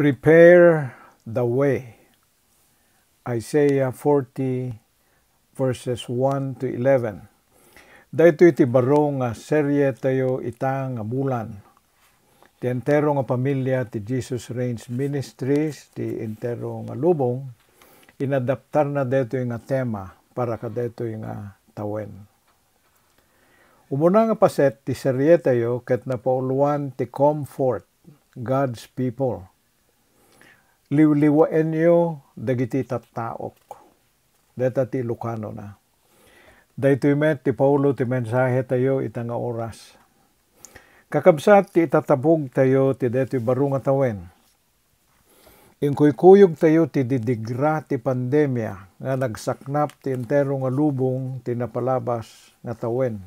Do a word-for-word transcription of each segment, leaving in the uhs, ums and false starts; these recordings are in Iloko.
Prepare the way. Isaiah forty, verses one to eleven. Daytoy ti baro nga serie tayo ita nga bulan. Ti entero nga pamilya ti Jesus Reigns Ministries, ti entero nga lubong, inadaptarna daytoy nga tema para kadaytoy nga tawen. Umuna nga paset ti serie tayo ket napauluan ti Comfort God's People. Liwliwaenyo dagiti tattaok. Deta ti Ilocanona. Daytoy met ti Paulo ti mensahe tayo ita nga oras. Kakabsat ti itatabog tayo ti daytoy baro nga tawen. Inkuykuyog tayo ti didigra ti pandemia nga nagsaknap ti entero nga lubong ti napalabas nga tawen.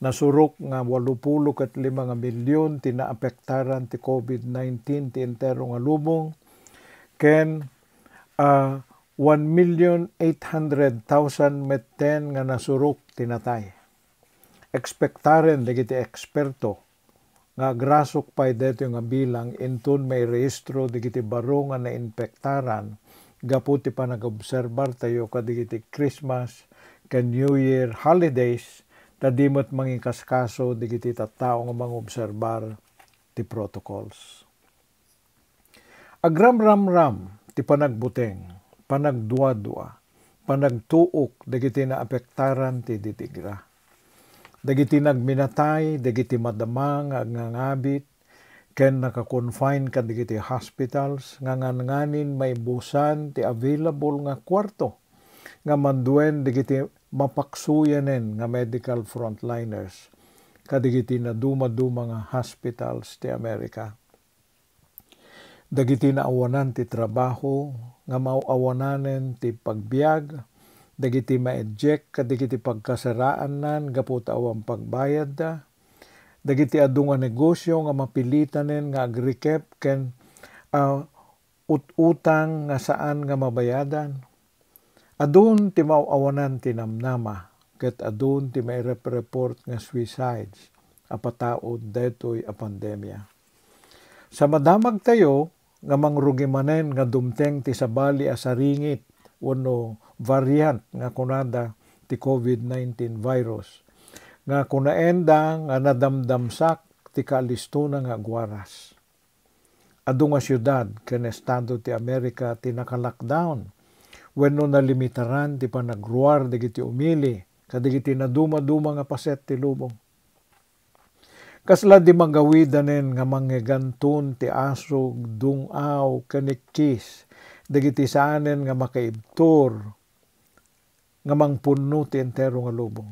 Nasurok nga walupulo ket lima nga milyon ti naapektaran ti COVID nineteen ti entero nga lubong, ken, ah, one million eight hundred thousand metten nga nasurok ti natay. Ekspektaren dagiti eksperto nga agrasuk pay daytoy nga bilang inton mairehistro dagiti baro nga nainpektaran gapu ti panagobserbar tayo kadagiti Christmas ken New Year holidays, ta di met mangikaskaso dagiti tattao nga mangobserbar ti protocols. Agramramram ti panagbuteng, panagduadua, panagtuok dagiti naapektaran ti didigra. Dagiti nagminatay, dagiti madama nga agngangabit, ken naka-confine kadagiti hospitals nga ngan-nganin maibusan ti available nga kuarto nga manduen dagiti mapaksuyanen nga medical frontliners kadagiti nadumaduma nga hospitals ti Amerika. Dagiti naawanan ti trabaho nga maaw-awananen ti pagbiag, dagiti ma-eject kadagiti pagkasaraannan gapu ta awan pagbayadda, dagiti adu nga negosio nga mapilitanen nga agrikep ken, ah, ut-utang nga saan nga mabayadan. Adun ti maaw-awanan ti namnama, ket adun ti mairep-report nga suicides a pataud daytoy a pandemia. Sa madamagtayo nga mangrugi manen nga dumteng ti sabali a saringit wenno variant nga kunada ti COVID nineteen virus, nga kunaenda nga nadamdamsak ti kaalistona nga agwaras. Adu nga siudad ken estado ti Amerika ti naka-lockdown wenno nalimitaran ti panagruar dagiti umili kadagiti nadumaduma nga paset ti lubong. Kasla di magawidanen nga mangngeganton ti asug, dung-aw, ken ikkis dagiti saanen nga makaibtur nga mangpunno ti entero nga lubong.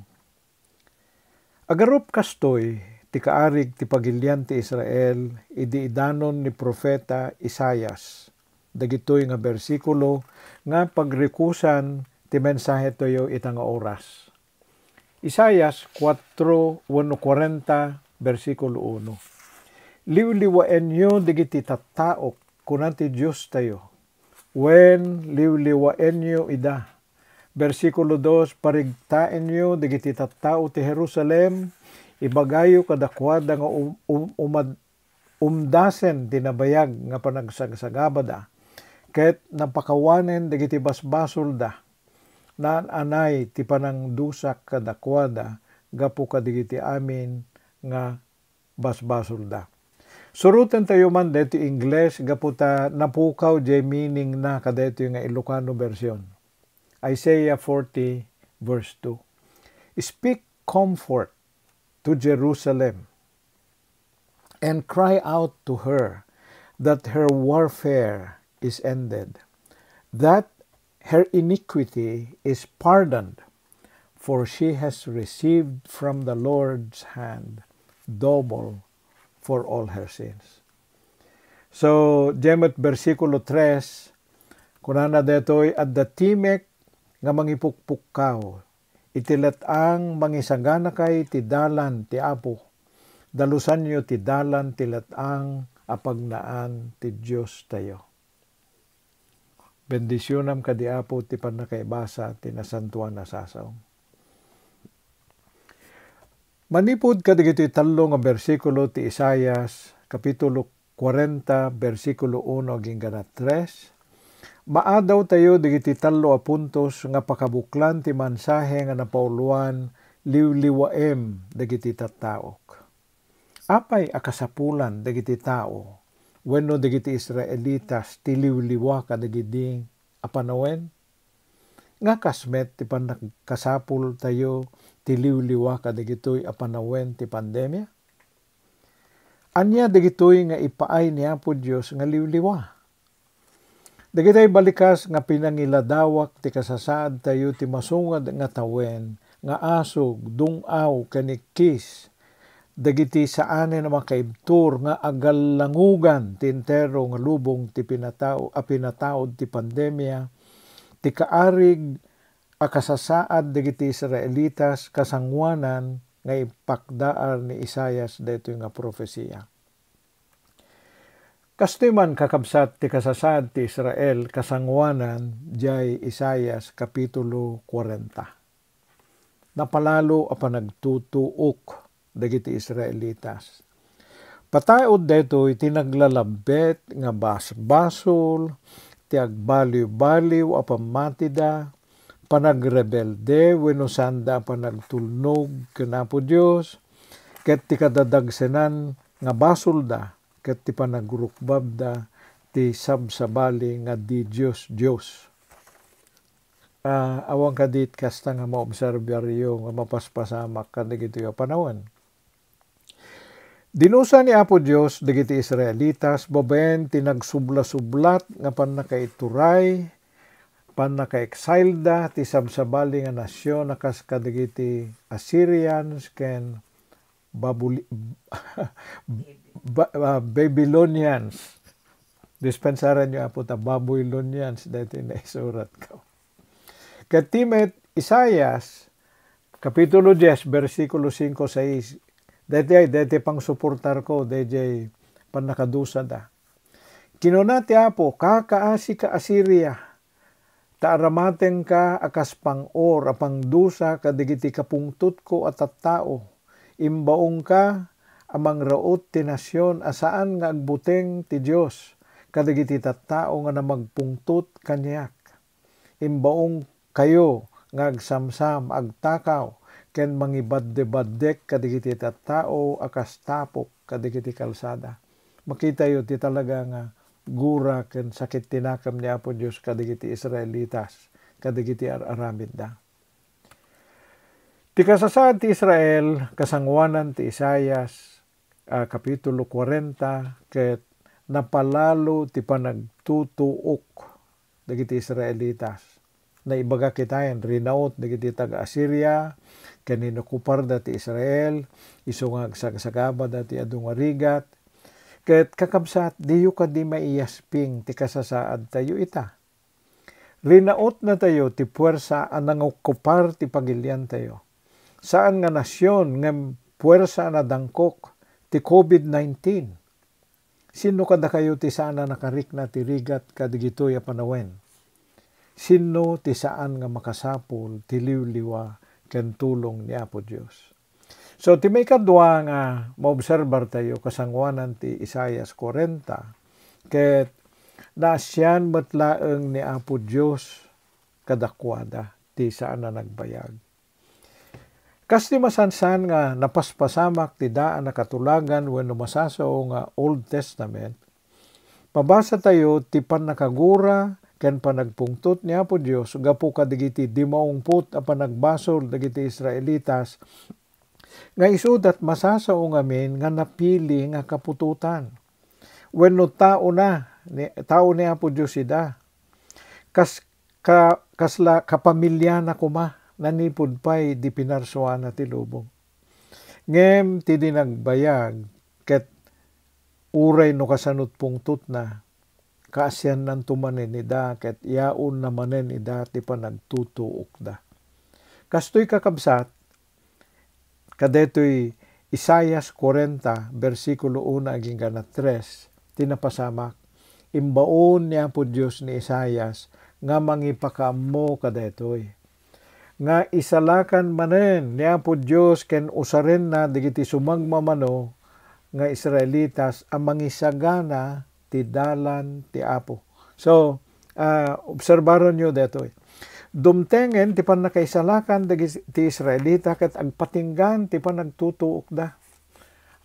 Agarup kastoy ti kaarig ti pagilian ti Israel idi idanon ni profeta Isaias dagitoy nga bersikulo nga pagrikusan ti mensahe tayo ita nga oras. Isaias kuatro wenno kuarenta, bersikulo uno. "Liwliwaenyo dagiti tattaok," kuna ti Dios tayo. Wen, liwliwaenyo ida. Bersikulo dos, "Parigtaenyo dagiti tattao ti Jerusalem, ibagayo kadakuada nga um-, um-, umad-, umdasen ti nabayag nga panagsagsagabada, ket napakawanen dagiti basbasolda. Naan-anay ti panangdusak kadakuada gapu kadagiti amin nga basbasolda." Surotentayo man daytoy Ingles gapu ta napukaw jay meaning na kadaytoy nga Ilocano version. Isaiah forty, verse two. "Speak comfort to Jerusalem and cry out to her that her warfare is ended, that her iniquity is pardoned, for she has received from the Lord's hand double for all her sins." So, diay met bersikulo tres, kunana daytoy, "Adda timek nga mangipukpukkaw iti let-ang, mangisaganakay ti dalan ti Apo. Dalusanyo ti dalan ti let-ang a pagnaan ti Diostayo." Bendisionam kadi, Apo, ti pannakaibasa ti nasantoan a sasaom. Manipud kadagitoy tallo nga bersikulo ti Isaias, kapitulo kuarenta, bersikulo uno agingga tres, maadawtayo dagiti tallo a puntos nga pakabuklan ti mensahe nga napauloan, "Liwliwaem dagiti tattaok." Apay a kasapulan dagiti tao wenno dagiti Israelitas ti liwliwa kadagidi a panawen? Nga kas met ti pannakasapultayo ti liwliwa kadagitoy a panawen ti pandemia? Ania dagitoy nga ipaay ni Apo Dios nga liwliwa? Dagitoy balikas nga pinangiladawak ti kasasaadtayo ti masungad nga tawen nga asug, dung-aw, ken ikkis dagiti saanen a makaibtur nga agallangugan ti entero nga lubong ti pinatao-, a pinataud ti pandemia, ti kaarig a kasasaad dagiti Israelitas kasangoanan nga impakdaar ni Isaias daytoy nga profesia. Kastoy man, kakabsat, ti kasasaad ti Israel kasangoanan diay Isaias kapitulo kuarenta. Napalalo a panagtutuok dagiti Israelitas. Pataud daytoy ti naglalabbet nga basbasol, ti agbaliwbaliw a pammatida, panagrebelde wenno saanda a panagtulnog ken Apo Dios, ket ti kadadagsenan nga basolda, ket ti panagrukbabda ti sabsabali nga di Dios Dios. Ah, awan kadi kasta nga maobserbaryo nga mapaspasamak kadagitoy a panawen? Dinusa ni Apo Dios dagiti Israelitas babaen ti nagsublasublat nga pannakaituray, pannaka-exileda ti sabsabali nga nasion a kas kadagiti Assyrians ken Babuli-, Ba-, ah, Babylonians. Dispensaranyo, Apo, ta Babylonians daytoy naisuratko. Ket ti met, Isaias, kapitulo dies, bersikulo singko, sais, daytoy, daytoy pangsuportarko, daytoy pannakadusada. Kinuna ti Apo, "Kakaasika, Asiria, ta aramatenka a kas pang-or a pangdusa kadagiti kapungtotko a tattao. Imbaonka a mangraut ti nasion a saan nga agbuteng ti Dios kadagiti tattao nga namagpungtot kaniak. Imbaonkayo nga agsamsam, agtakaw, ken mangibaddebaddek kadagiti tattao a kas tapok kadagiti kalsada." Makitayo ti talaga nga gura ken sakit ti nakem ni Apo Dios kadagiti Israelitas, kadagiti ar-aramidda. Ti kasasaad ti Israel, kasangoanan ti Isaias, ah, kapitulo kuarenta, ket napalalo ti panagtutuok dagiti Israelitas. Naibaga kitaen, rinaut dagiti taga-Asiria, ken inokuparda ti Israel, isu nga agsagsagabada ti adu nga rigat. Ket, kakabsat, diyo kadi maiyasping ti kasasaadtayo ita? Rinautnatayo ti puersa a nangokupar ti pagiliantayo. Saan nga nasion, ngem puersa a nadangkok ti covid nineteen. Sinno kadakayo ti saan a nakarikna ti rigat kadagitoy a panawen? Sinno ti saan nga makasapul ti liwliwa ken tulong ni Apo Dios? So, ti maikadua nga maobserbartayo kasangoanan ti Isaias kuarenta, ket naasian met laeng ni Apo Dios kadakuada ti saan a nagbayag. Kas ti masansan nga napaspasamak ti daan a katulagan wenno masasao nga Old Testament, mabasatayo ti pannakagura ken panagpungtot ni Apo Dios gapu kadagiti dimmaumpo a panagbasol dagiti Israelitas nga isuda ti masasao ngamin nga napili nga kaputotan wenno taona ni, tao ni Apo Dios ida. Kas ka-, kasla kapamiliana koma, nanipud pay di pinarsuana ti lubong. Ngem ti di nagbayag, ket uray no kasano ti pungtotna, kaasiannanto manen ida, ket yaonna manen ida ti panagtutuokda. Kastoy, kakabsat, kadaytoy Isaias kuarenta, bersikulo uno agingga tres, ti napasamak. Imbaon ni Apo Dios ni Isaias nga mangipakaammo kadaytoy, nga isalakan manen ni Apo Dios ken usarenna dagiti sumagmamano nga Israelitas a mangisagana ti dalan ti Apo. So, ah, obserbaronyo daytoy. Dumtengen ti pannakaisalakan dagiti Israelita ket agpatinggaan ti panagtutuokda.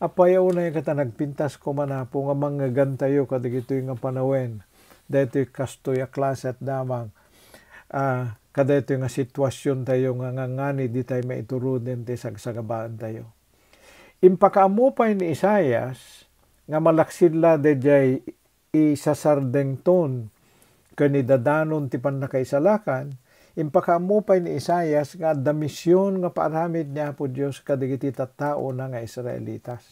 Apay a unay ket a nagpintas koma, Apo, nga mangngegantayo kadagitoy nga panawen, daytoy kastoy a klase a damag, ah, kadaytoy nga situasiontayo nga ngangani ditay maituruden ti sagsagabaantayo. Impakaammo pay ni Isaias nga malaksid la daydiay isasardengton ken idadanon ti pannakaisalakan, impakaammo pay ni Isaias nga adda mision nga paaramid ni Apo Dios kadagiti tattaona nga Israelitas.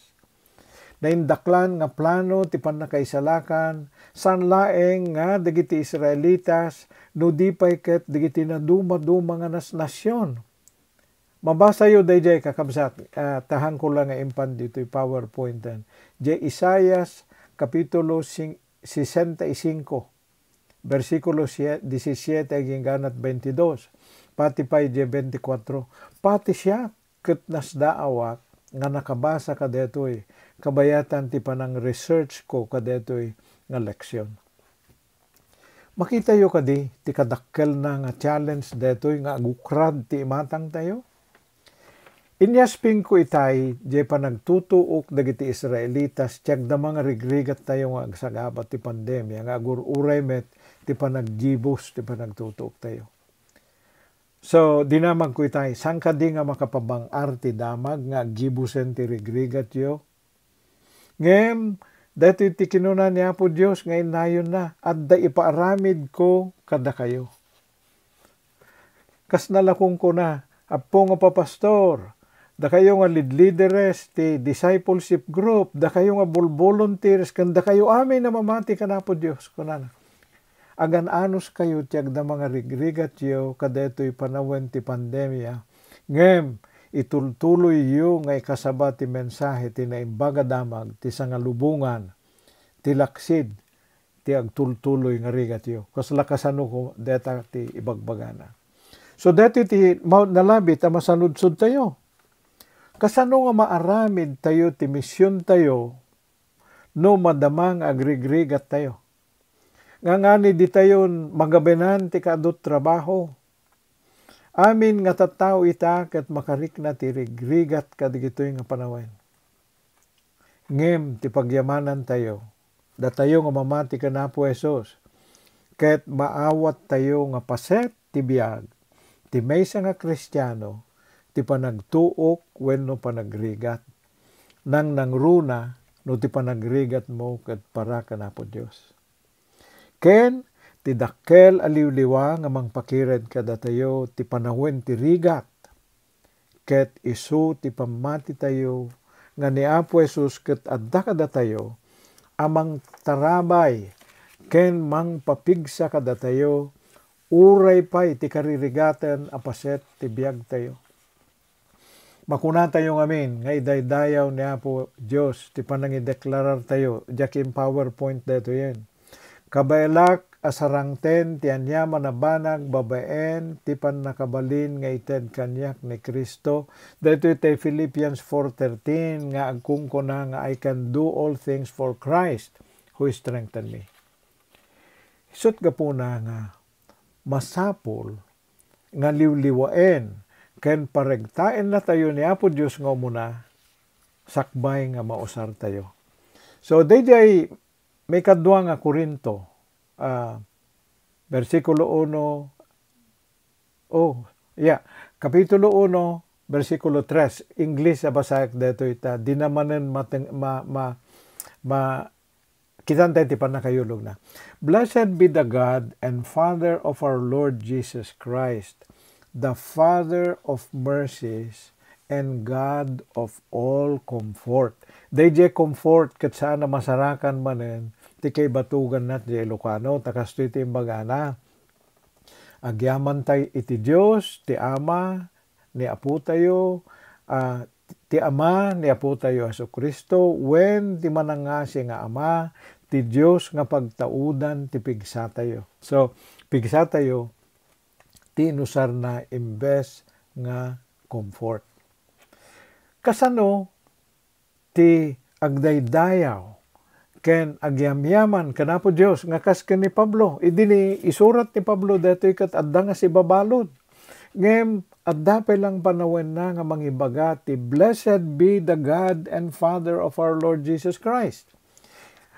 Naindaklan nga plano ti pannakaisalakan, saan laeng nga dagiti Israelitas, no di pay ket dagiti nadumaduma nga nasnasion. Mabasayo daydiay, kakabsat, ah, ta haanko la nga impan ditoy PowerPointen. Diay Isaias, kapitulo sing-, sesenta y cinco, bersikulo sie-, disisiete agingganat veintidos, pati pay diay veinticuatro. Pati siak ket nasdaawak nga nakabasa kadaytoy, kabayatan ti panang-researchko kadaytoy nga leksion. Makitayo kadi ti kadakkelna nga challenge daytoy nga agukrad ti imatangtayo? Inyaspingko itay diay panagtutuok dagiti Israelitas ti agdama nga rigrigattayo nga agsagaba ti pandemia nga agur-uray met ti panaggibus ti panagtutuoktayo. So, dinamagko itay, saan kadi nga makapabang-ar ti damag nga aggibusen ti rigrigatyo? Ngem daytoy ti kinuna ni Apo Dios nga innayonna, adda ipaaramidko kadakayo. Kasna la kunkuna, Appo nga papastor, dakayo nga lead-leaderes ti discipleship group, dakayo nga bol-, volunteers, ken dakayo amin a mamati kan Apo Dios, kunana. Agan-anuskayo ti agdama nga rigrigatyo kadaytoy panawen ti pandemia, ngem itultuloyyo nga ikasaba ti mensahe ti Naimbag a Damag ti sangalubongan ti laksid ti agtultuloy nga rigatyo. Kasla kasano ko-, deta ti ibagbagana. So, deti ti ma-, nalabit a masaludsodtayo. Kasano nga maaramidtayo ti misiontayo no madama nga agrigrigattayo? Ngangani ditayon magabenan ti kaadu ti trabaho. Amin nga tattao ita ket makarikna ti rigrigat kadagitoy nga panawen. Ngem ti pagyamanantayo, datayo nga mamati ken Apo Jesus, ket maawattayo nga paset ti biag ti maysa nga Kristiano ti panagtuok wenno panagrigat. Nangnangruna no ti panagrigatmo ket para ken Apo Dios. Ken ti dakkel a liwliwa nga mangpakired kadatayo ti panawen ti rigat, ket isu ti pammatitayo nga ni Apo Jesus ket adda kadatayo a mangtarabay ken mangpapigsa kadatayo uray pay ti karirigaten a paset ti biagtayo. Makunatayo ngamin nga idaydayaw ni Apo Dios ti panangideklarartayo. Diak in-PowerPoint daytoyen. Kabaelak a sarangten ti aniaman a banag babaen ti pannakabalin nga ited kaniak ni Cristo. Daytoy ti Philippians four thirteen nga agkunkuna nga, "I can do all things for Christ who strengthen me." Isut' gapuna nga masapul nga liwliwaen ken paregtaennatayo ni Apo Dios nga umuna, sakbay nga mausartayo. So, daydiay maikadua nga Corinto, ah, bersikulo uno, oh, yeah, Kapitulo uno, bersikulo tres, Ingles a basaek daytoy ta, di na manen mateng-, ma-, ma-, ma-, Kitantay ti pannakayulogna. "Blessed be the God and Father of our Lord Jesus Christ, the Father of mercies and God of all comfort." Daydiay comfort ket saan a masarakan manen ti kaibatuganna ti Ilocano, ta kastoy ti imbagana. Agyamantay iti Dios, ti Ama, ni Apotayo, ah, ti Ama ni Apotayo Jesu-Cristo, wen ti manangngasi nga Ama, ti Dios nga pagtaudan ti pigsatayo. So, pigsatayo ti inusarna imbes nga comfort. Kasano ti agdaydayaw ken agyamyaman ken Apo Dios nga kas ken ni Pablo. Idi ni isurat ni Pablo daytoy ket adda nga sibabalud. Ngem adda pay lang panawenna nga mangibaga ti, "Blessed be the God and Father of our Lord Jesus Christ."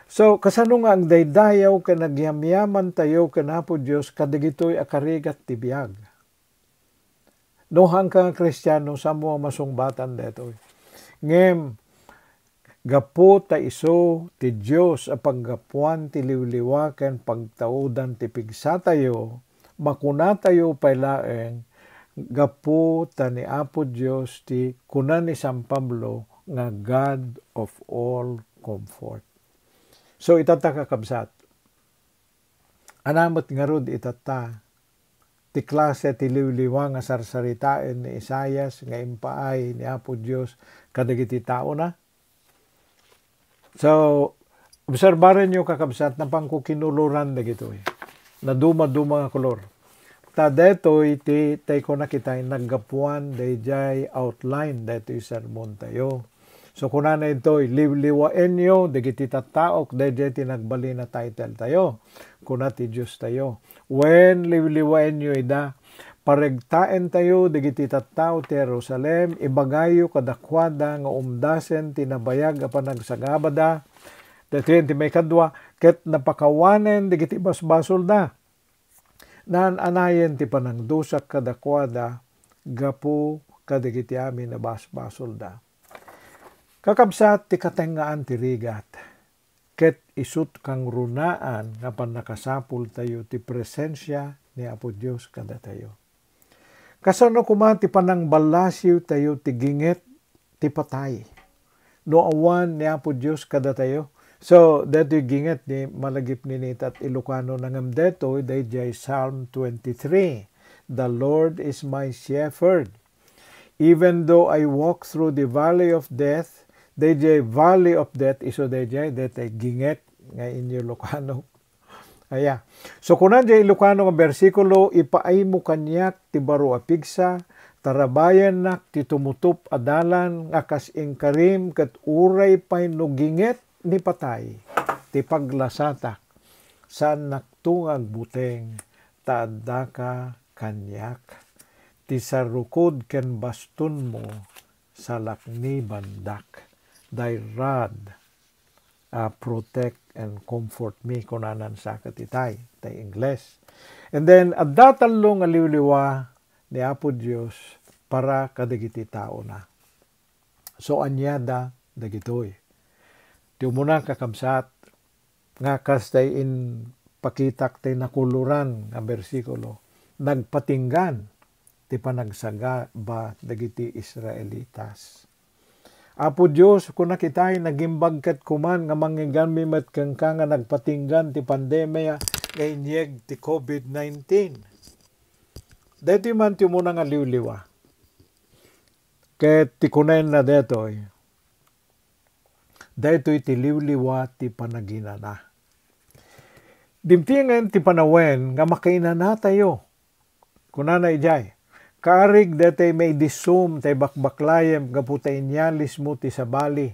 So, kasano nga agdaydayaw ken agyamyaman tayo ken Apo Dios kadagitoy a karigat ti biag? No, haanka nga Kristiano, saanmo a masungbatan daytoy. Ngem, gapu ta isu ti Dios a paggapuan ti liwliwa ken pagtaudan ti pigsatayo, makunatayo pay laeng, gapu ta ni Apo Dios ti kuna ni San Pablo nga God of all comfort. So, itatta, kakabsat, ania met ngarud itatta ti klase ti liwliwa nga sarsaritaen ni Isaias nga impaay ni Apo Dios kadagiti taona? So, obserbarenyo, kakabsat, napanko kinuloran dagitoy. Nadumaduma nga kolor. Ta daytoy ti, tay ko nakita, naggapuan dayjay outline daytoy sermon tayo. So, kunana intoy, "Liwliwaenyo dagiti tattaok," dayjay ti nagbalin a title tayo. Kuna ti Dios tayo, "Wen, liwliwaenyo ida. Paregtaentayo dagiti tattao ti Jerusalem, ibagayo kadakuada nga umdasen ti nabayag a panagsagabada." Daytoy ti maikadua, "Ket napakawanen dagiti basbasolda. Naan-anayen ti panangdusak kadakuada gapu kadagiti amin a basbasolda." Kakabsat, ti katengngaan ti rigat ket isut' kangrunaan nga pannakasapultayo ti presensia ni Apo Dios kadatayo. Kasano koma ti panangballasiwtayo ti ginget ti patay no awan ni Apo Dios kadatayo? So, daytoy ginget ni malagip ni nitat Ilocano, ngem daytoy daydiay Psalm twenty-three, "The Lord is my shepherd. Even though I walk through the valley of death," daydiay valley of death, isu daydiay, daydiay ginget nga inyo Ilocano. Aya. So, kuna diay Ilocano nga bersikulo, "Ipaaymo kaniak ti baro a pigsa, tarabayannak ti tumutop a dalan nga kas inkarim, ket uray pay no ginget ni patay ti paglasatak, saannakto nga agbuteng, ta addaka kaniak. Ti sarukod ken bastonmo, salaknibandak. Thy rod, ah, protect and comfort me," kunanan sa ket itay, tay Ingles. And then, adda tallo nga liwliwa ni Apo Dios para kadagiti taona. So, aniada dagitoy? Ti umuna, kakabsat, nga kas tay impakitak tay nakuloran nga bersikulo, nagpatinggan ti panagsagaba dagiti Israelitas. "Apo Dios," kuna kitay, "nagimbag ket kuman nga mangngegmi met kenka nga nagpatinggan ti pandemia nga inyeg ti covid nineteen." Daytoy man ti umuna nga liwliwa. Ket ti kunenna daytoy, daytoy ti liwliwa ti panaginana. Dimtingen ti panawen nga makainanatayo. Kunana idiay, "Kaarig daytay maidissum tay bakbaklayem gapu ta inyalismo ti sabali.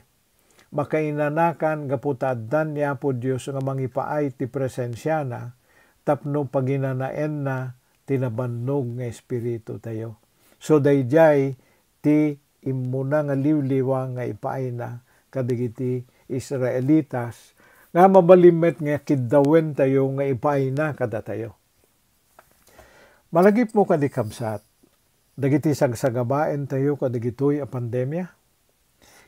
Makainanakan gapu ta addan ni Apo Dios nga mangipaay ti presensiana tapno paginanaenna ti nabannog nga espiritutayo." So, daydiay ti immuna nga liwliwa nga ipaayna kadagiti Israelitas nga mabalin met nga kiddawentayo nga ipaayna kadatayo. Malagipmo kadi, kabsat, dagiti sagsagabaentayo kadagitoy a pandemia?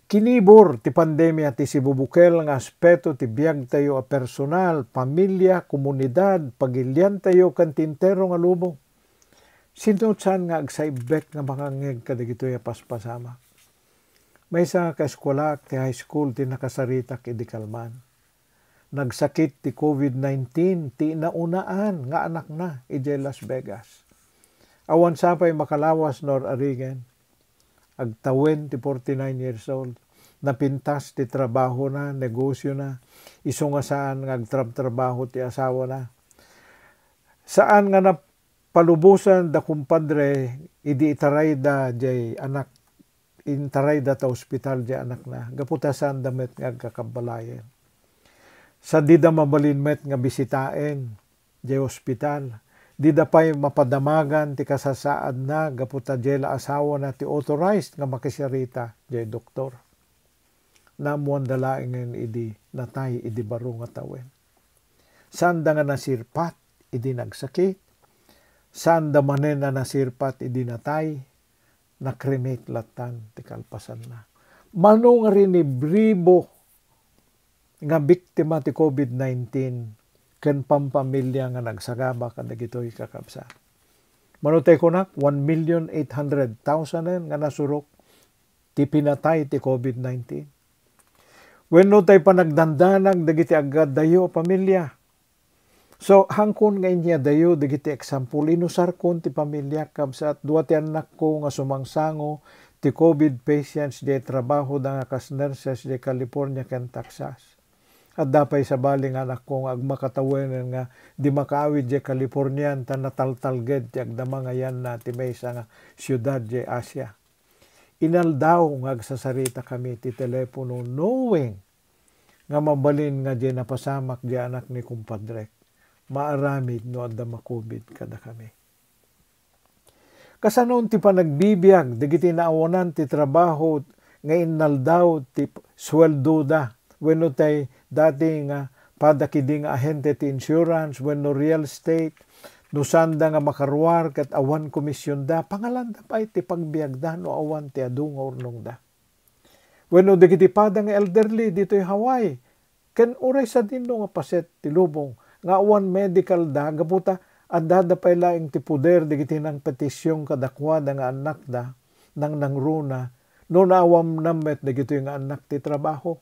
Kinibur ti pandemia ti sibubukel nga aspeto ti biagtayo a personal, pamilia, komunidad, pagiliantayo, ken ti entero nga lubong. Sino ti saan nga agsaibbek nga makangngeg kadagitoy a paspasamak? Maysa nga kaeskuelaak ti high school ti nakasaritak idi kalman. Nagsakit ti covid nineteen ti naunaan nga anakna idiay Las Vegas. Awan sa pay makalawas no ar-arigen. Agtawen ti forty-nine years old. Napintas ti trabahona, negosiona, isu nga saan nga agtrabtrabaho ti asawana. Saan nga napalubosan da kumpadre idi itarayda diay anak intarayda ta ospital diay anakna, gapu ta saanda met nga agkakabbalayen. Sa dida mabalin met nga bisitaen diay ospital, dida pay mapadamagan ti kasasaadna gapu ta diay la asawana ti authorized nga makisarita diay doktor. Naammoanda laengen idi natay idi baro nga tawen. Saanda nga nasirpat idi nagsakit. Saanda manen a nasirpat idi natay. Na-cremate lattan ti kalpasanna. Mano nga rinibribo nga biktima ti covid nineteen ken pampamilya nga nagsagaba kadagitoy, kakabsat? Mano tay kunak, one million eight hundred thousand nga nasurok ti pinatay ti covid nineteen. Wenno tay panagdandanag dagiti aggaddayo a pamilya. So, hangkon nga inyadayo dagiti example, inusarkon ti pamilya, kabsat, dua ti annakko nga sumangsango ti covid patients diay trabahoda nga kas nurses diay California ken Texas. Adda pay sabali nga anakko nga agmakatawenen nga di makaawid diay California ta nataltalged ti agdama nga yanna ti maysa nga siudad diay Asia. Inaldaw nga agsasaritakami ti telepono, knowing nga mabalin nga diay napasamak diay anak ni kumpadrek, maaramid no adda ma-covid kadakami. Kasanon ti panagbibiag dagiti naawanan ti trabaho nga inaldaw ti sueldoda wenno tay dati nga pada kidi nga ahente ti insurance wenno real estate, no saanda nga makaruar ket awan komisionda, pangalanda pay ti pagbiagda no awan ti adu nga urnongda. Wenno dagiti pada nga elderly ditoy Hawaii, ken uray sadino nga paset ti lubong nga awan medical da gapu ta addada pay laeng ti poder dagiti nangpetision kadakuada nga annakda, nangnangruna, no naawannam met dagitoy nga annak ti trabaho.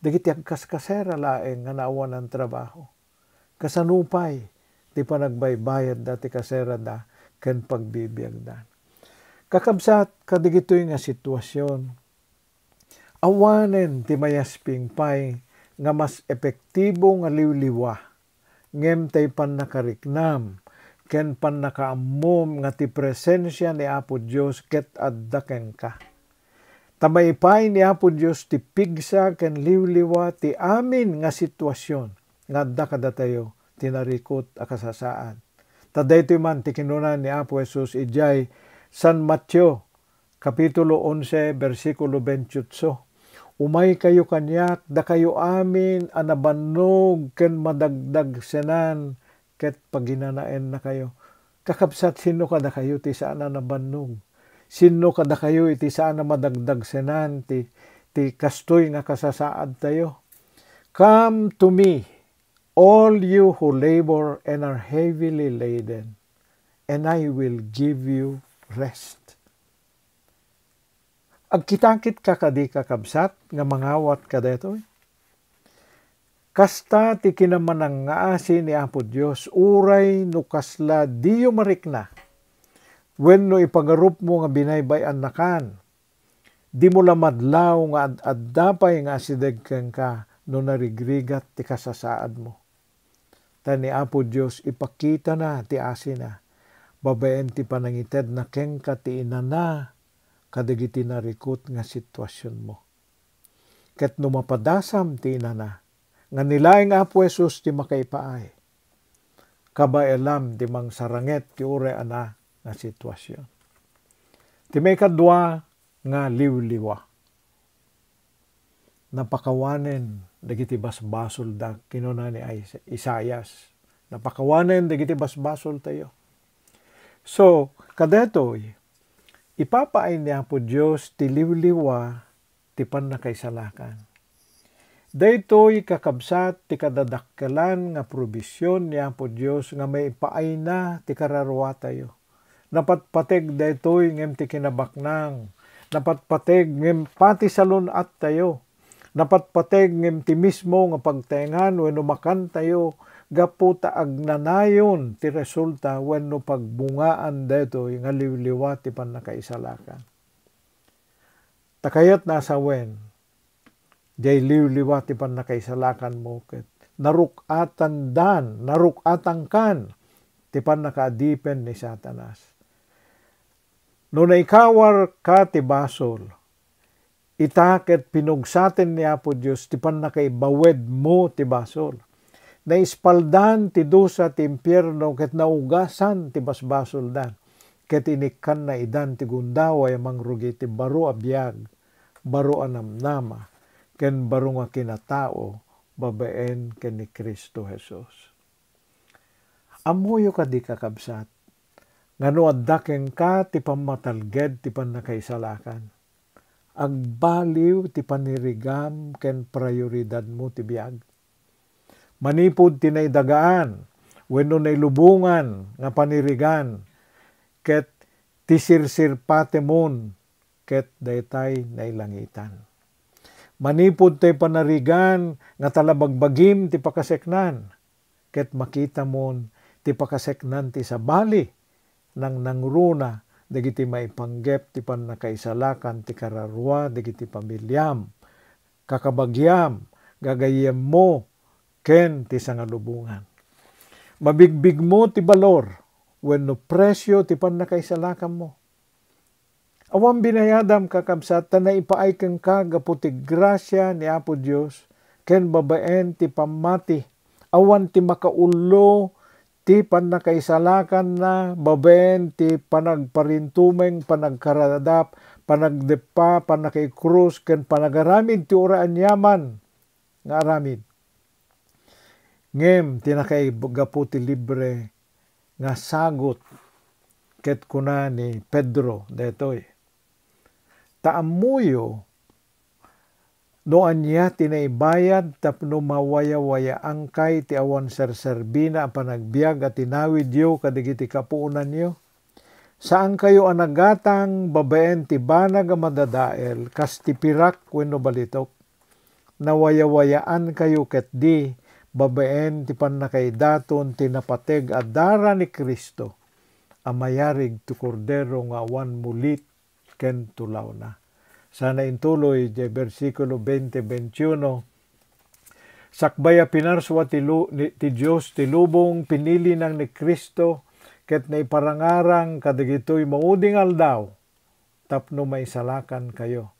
Dagiti agkaskasera laeng nga naawanan trabaho. Kasano pay ti panagbaybayadda ti kaserada ken pagbibiagda? Kakabsat, kadagitoy nga sitwasyon, awanen ti mayasping pay nga mas epektibo nga liwliwa ngem tay pannakariknam ken pannakaammom nga ti presensia ni Apo Dios ket adda kenka. Ta maipaay ni Apo Dios ti pigsa ken liwliwa ti amin nga sitwasyon nga adda kadatayo ti narikut a kasasaad. Ta daytoy man ti kinuna ni Apo Jesus idiay San Mateo, Kapitulo onse, bersikulo veintiocho, "Umaykayo kaniak, dakayo amin a nabannog ken madagdagsenan, ket paginanaennakayo." Kakabsat, sinno kadakayo ti saan a nabannog? Sinno kadakayo iti saan a madagdagsenan ti, ti kastoy nga kasasaadtayo? "Come to me, all you who labor and are heavily laden, and I will give you rest." Agkitakitka kadi, kakabsat, nga mangawat kadaytoy? Kasta ti kinamanangngaasi ni Apo Dios, uray no kasla diyo marikna wenno ipagarupmo nga binaybay-annakan. Dimo la madlaw nga ad-adda pay nga asideg kenka no narigrigat ti kasasaadmo. Ta ni Apo Dios ipakitana ti asina babaen ti panangitedna kenka ti inana kadagiti narikut nga situasionmo. Ket no mapadasam ti inana, nga ni laeng Apo Jesus ti makaipaay, kabaelam ti mangsaranget ti uray ana nga situasion. Ti maikadua nga liwliwa. Napakawanen dagiti basbasolda, kinuna ni Is-, Isaias. Napakawanen dagiti basbasoltayo. So, kadaytoy, ipapaay ni Apo Dios ti liwliwa ti pannakaisalakan. Daytoy, kakabsat, ti kadadakkelan nga probision ni Apo Dios nga maipaayna ti kararuatayo. Napatpateg daytoy ngem ti kinabaknang. Napatpateg ngem pati salun-attayo. Napatpateg ngem ti mismo nga pagtaengan wenno makantayo gapu ta agnanayon ti resulta wenno pagbungaan daytoy nga liwliwa ti pannakaisalakan. Ta kayatna a sawen, diay liwliwa ti pannakaisalakanmo ket naruk-atandan, naruk-atangkan ti pannakaadipen ni Satanas. No naikawarka ti basol, ita ket pinugsaten ni Apo Dios ti pannakaibawedmo ti basol. Naispaldan ti dusa ti impierno ket naugasan ti basbasoldan, ket inikkanna idan ti gundaway a mangrugi ti baro a biag, baro a namnama, ken baro nga kinatao babaen ken ni Cristo Jesus. Ammoyo kadi, kakabsat, nga no adda kenka ti pammatalged ti pannakaisalakan, agbaliw ti panirigam ken prioridadmo ti biag. Manipud ti naidagaan wenno nailubongan nga panirigan ket ti sirsirpatemon ket daytay nailangitan. Manipud tay panarigan nga talabagbagim ti pakaseknan, ket makitamon ti pakaseknan ti sabali, nangnangruna dagiti maipanggep ti pannakaisalakan ti kararua dagiti pamiliam, kakabagiam, gagayyemmo, ken ti sangalubongan. Mabigbigmo ti balor wenno presio ti pannakaisalakanmo. Awan binayadam, kakabsat, ta naipaay kenka gapu ti grasia ni Apo Dios ken babaen ti pammati. Awan ti makaullo ti pannakaisalakanna babaen ti panagparintumeng, panagkaradap, panagdeppa, pannakaikrus, ken panagaramid ti uray aniaman nga aramid. Ngem ti nakaigapu ti libre nga sagut, ket kuna ni Pedro daytoy, ta ammoyo no ania ti naibayad tapno mawayawayaangkay ti awan serserbina a panagbiag a tinawidyo kadagiti kapuonanyo. Saankayo a nagatang babaen ti banag a madadael kas ti pirak wenno balitok. Nawayawayaankayo ketdi babaen ti pannakaidaton ti napateg a dara ni Cristo a mayarig ti Kordero nga awan mulit ken tulawna. Sana intuloy diay bersikulo twenty, twenty-uno, sakbay a pinarsua ti lu-, ni, ti Dios ti lubong, pinilina ni Cristo, ket naiparangarang kadagitoy maudi nga aldaw tapno maisalakankayo,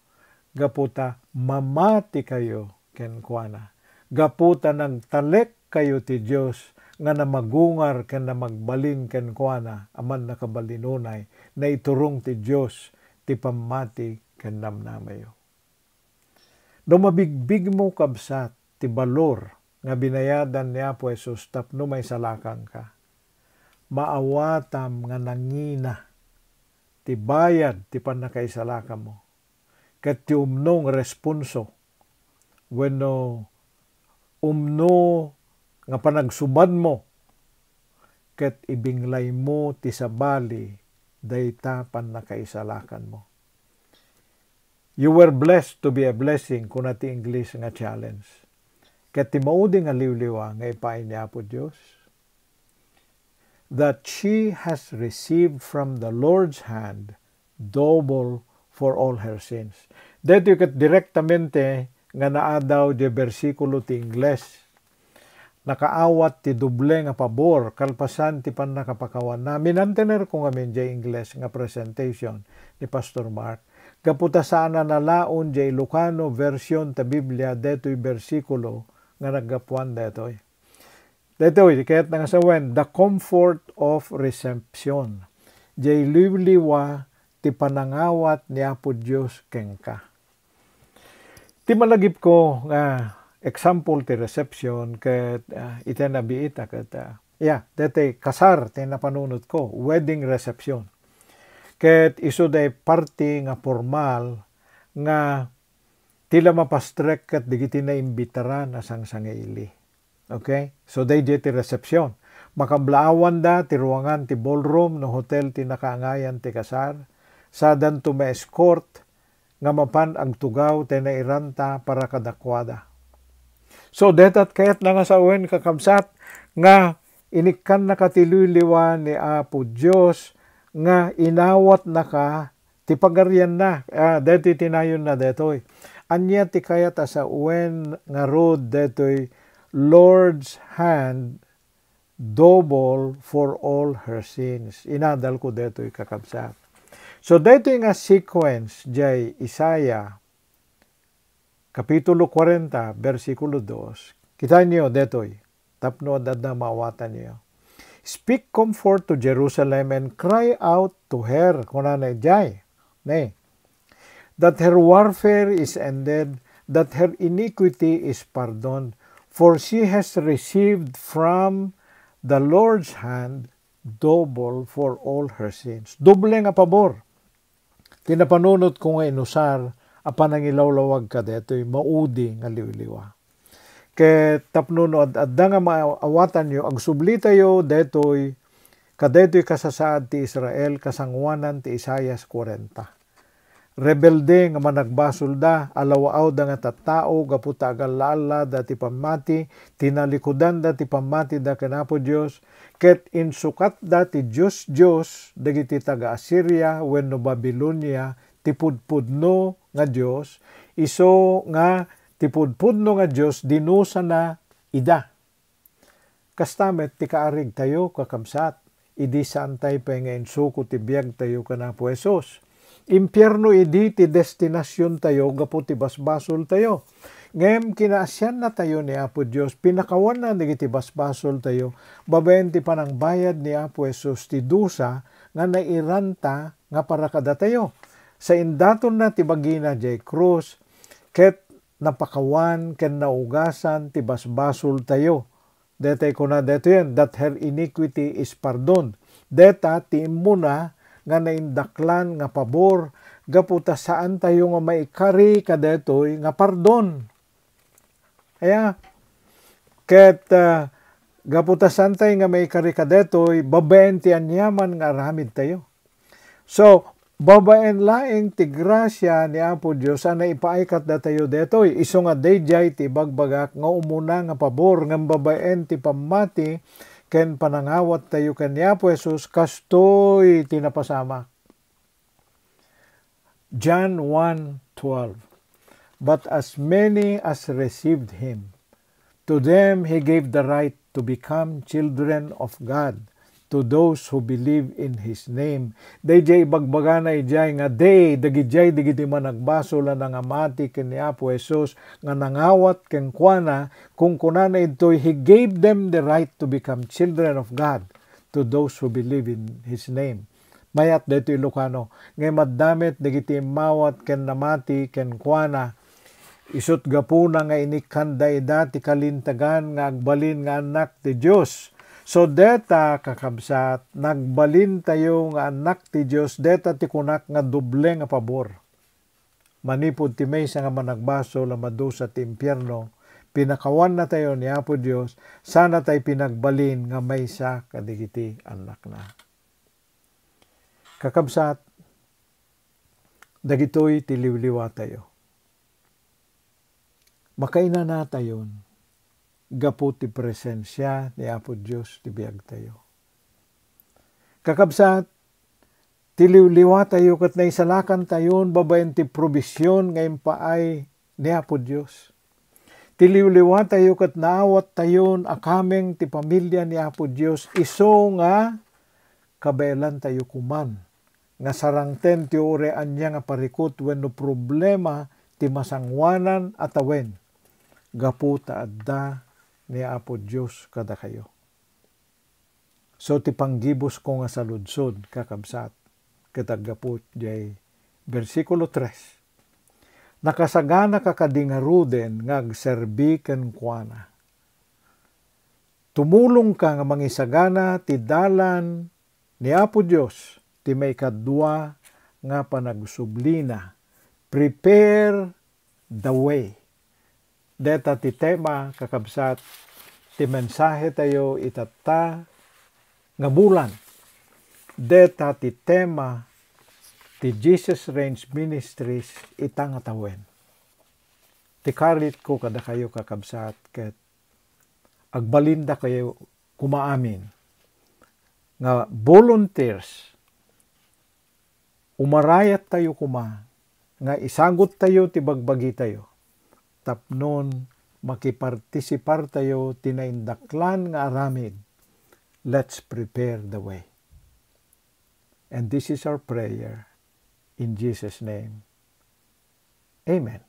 gapu ta mamatikayo kenkuana, gapu ta nagtalekkayo ti Dios nga namagungar ken namagbalin kenkuana a mannakabalinunay, naiturong ti Dios ti pammati ken namnamayo. No mabigbigmo, kabsat, ti balor nga binayadan ni Apo Jesus tapno maisalakanka, maawatam nga nangina ti bayad ti pannakaisalakanmo, ket ti umno nga responso wenno umno nga panagsubadmo, ket ibinglaymo ti sabali dayta pannakaisalakanmo. "You were blessed to be a blessing," kuna ti English nga challenge. Ket ti maudi nga liwliwa nga ipaay ni Apo Dios, "That she has received from the Lord's hand double for all her sins." Daytoy ket direktamente nga naadaw diay bersikulo ti Ingles. Nakaawat ti doble nga pabor kalpasan ti pannakapakawanna. Minantenerko ngamin diay Ingles nga presentation ni Pastor Mark, gapu ta saan a nalaon diay Ilocano version ta Biblia daytoy bersikulo nga naggapuan daytoy. Daytoy, kayatna nga sawen, the comfort of reception. Diay liwliwa ti panangawat ni Apo Dios kenka. Ti malagipko nga example ti reception ket, ah, iti nabiita ket, ah, yeah, daytoy kasar ti napanunotko, wedding reception. Ket isu diay parti nga pormal nga ti la mapastrek ket dagiti naimbitaran a sangsangaili. Okay? So, daydiay ti resepsion. Makablaawanda ti ruangan ti ballroom no hotel ti nakaangayan ti kasar. Sadanto ma-escort nga mapan agtugaw ti nairanta para kadakuada. So, dayta kayatna nga sawen, kakabsat, nga inikkannaka ti liwliwa ni Apo Dios nga inawatnaka ti pagarianna. Ah, daytoy ti nayonna daytoy. Ania ti kayat a sawen ngarud daytoy Lord's hand double for all her sins? Inadalko daytoy, kakabsat. So, daytoy nga sequence jay Isaiah, Kapitulo kuarenta, bersikulo dos. Kitaenyo daytoy, tapno adda maawatanyo. "Speak comfort to Jerusalem and cry out to her," kunana idiay. Ne. "That her warfare is ended, that her iniquity is pardoned, for she has received from the Lord's hand double for all her sins." Doble nga pabor ti napanunotko nga inusar a panangilawlawag kadaytoy maudi nga liwliwa. Ket tapno no ad-adda nga maawatanyo, agsublitayo daytoy, kadaytoy kasasaad ti Israel, kasangoanan ti Isaias kuarenta. Rebelde nga managbasolda, alaw-awda nga tattao gapu ta agalla-allada ti pammati, tinalikudanda ti pammatida ken Apo Dios, ket insukatda ti dios-dios dagiti taga-Asiria wenno Babilonia, ti pudpudno nga dios, isu nga ti pudpudno nga Dios dinusana ida. Kasta met ti kaarigtayo, kakabsat, idi saantay pay nga insuko ti biagtayo ken Apo Jesus. Impierno idi ti destinasiontayo gapu ti basbasoltayo. Ngem kinaasiannatayo ni Apo Dios, pinakawanna dagiti basbasoltayo babaen ti panangbayad ni Apo Jesus ti dusa nga nairanta nga para kadatayo. Saindatonna ti bagina jay krus, ket napakawan ken naugasan ti basbasoltayo. Daytay kuna daytoyen, "That her iniquity is pardoned." Dayta ti immuna nga naindaklan nga pabor, gapu ta saantayo nga maikari kadaytoy nga pardon. Aya, ket, ah, gapu ta saantay nga maikari kadaytoy, babaen ti aniaman nga aramidtayo. So, babaen laeng ti grasia ni Apo Dios a naipaay kadatayo daytoy. Isu nga daydiay ti ibagbagak nga umuna nga pabor, ngem babaen ti pammati ken panangawattayo ken ni Apo Jesus, kastoy ti napasamak. John one twelve, "But as many as received him, to them he gave the right to become children of God, to those who believe in his name." Daydiay ibagbagana idiay nga they, dagidiay dagiti managbasol a nangamati ken ni Apo Jesus nga nangawat kenkuana, kunkunana idtoy, "He gave them the right to become children of God, to those who believe in his name." Mayat daytoy Ilocano, ngem adda met dagiti immawat ken namati kenkuana. Isut' gapuna nga inikkanda ida ti kalintegan nga agbalin nga annak ti Dios. So, deta, kakabsat, nagbalintayo nga annak ti Dios, deta ti kunak nga doble nga pabor. Manipud ti maysa nga managbasol a madusa ti impierno, pinakawannatayo ni Apo Dios, sanatay pinagbalin nga maysa kadagiti annakna. Kakabsat, dagitoy ti liwliwatayo. Makainanatayon gapu ti presensia ni Apo Dios ti biagtayo. Kakabsat, ti liwliwatayo ket naisalakantayon babaen ti probision nga impaay ni Apo Dios. Ti liwliwatayo ket naawattayon a kameng ti pamilia ni Apo Dios, isu nga kabaelantayo koman nga sarangten ti uray ania nga parikut wenno problema ti masangoanan a tawen, gapu ta adda ni Apo Dios kadakayo. So, ti panggibusko nga saludsod, kakabsat, ket aggapu jay bersikulo tres, nakasaganaka kadi ngaruden nga agserbi kenkuana? Tumulongka nga mangisagana ti dalan ni Apo Dios ti maikadua nga panagsublina. Prepare the way. Deta ti tema, kakabsat, ti mensahe tayo itatta nga bulan. Deta ti tema ti Jesus Reigns Ministries ita nga tawen. Ti karitko kadakayo, kakabsat, ket agbalindakayo koma amin nga volunteers, umarayattayo koma nga isaguttayo ti bagbagitayo tapnon makipartisipartayo ti naindaklan nga aramid. Let's prepare the way. And this is our prayer In Jesus' name, amen.